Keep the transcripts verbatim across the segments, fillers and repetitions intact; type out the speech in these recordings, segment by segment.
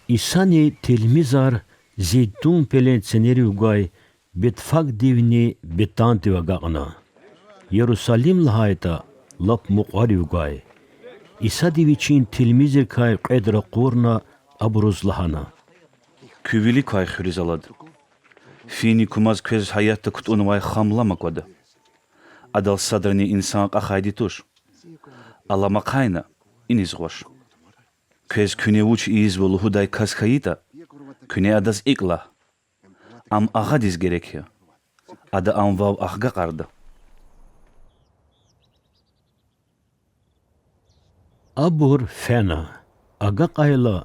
Исани тилмизар Зейтун пелен ценерив гвай Бетфагдивни Бетандив агакьна. Ярусалим лагьайтӀа, лап мукьварив гвай. Исади Вичин тилмизрикай кьвед ракъурна, абуруз лагьана: Куь вилик квай хуьруьз алад. Фини кумаз квез гьаятда кутӀунвай хам лам аквада. Адал садрани инсан кьахайди туш. А лам ахъайна, иниз гъваш. Квез куьне вуч ийизва лугьудай кас хьайитӀа, куьне адаз икӀ лагь: Ам Агъадиз герек я. Ада Ам вав ахгакьарда. Абур фена. Агакьайла,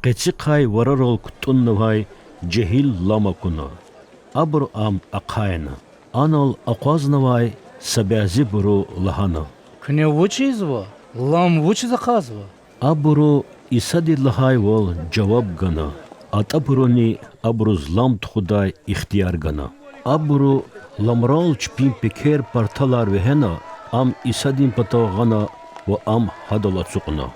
къецихъай варарал кутӀуннавай жегьил лам акуна. Абуру ам ахъайна. Анал акъвазнавай са бязибуру лагьана: Куьне вуч ийизва? Лам вучиз акъвазва? Абуру Исади лагьайвал жаваб гана, атӀабуруни абуруз лам тухудай ихтияр гана. Абуру ламрал чпин пекер-парталар вегьена, ам Исадин патав гъана ва ам гьадал ацукьна.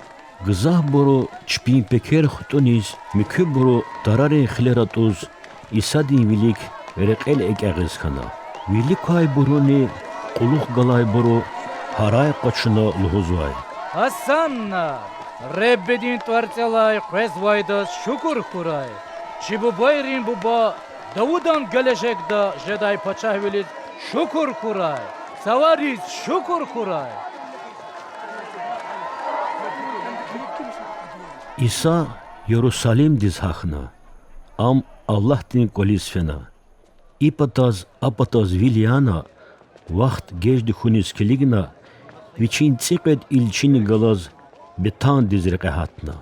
Гзафбуру чпин пекер хтӀуниз, муькуьбуру тарарин хилер атӀуз, Исадин вилик рекьел экӀягъиз хьана. Вилик квайбуруни кьулухъ галайбуру гьарай къачуна лугьузвай: Гьасанна! Реббидин ТӀварцӀелай къвезвайдаз шукур хьурай! Чи бубайрин буба Давудан гележегда жедай пачагьвилиз шукур хьурай! Цавариз шукур хьурай! Иса Ярусалимдиз гьахьна. Ам Аллагьдин кӀвализ фена. И патаз, а патаз вил яна, вахт гежди хьуниз килигна, Вичин цӀикьвед илчини галаз Бетандиз рекье гьатна.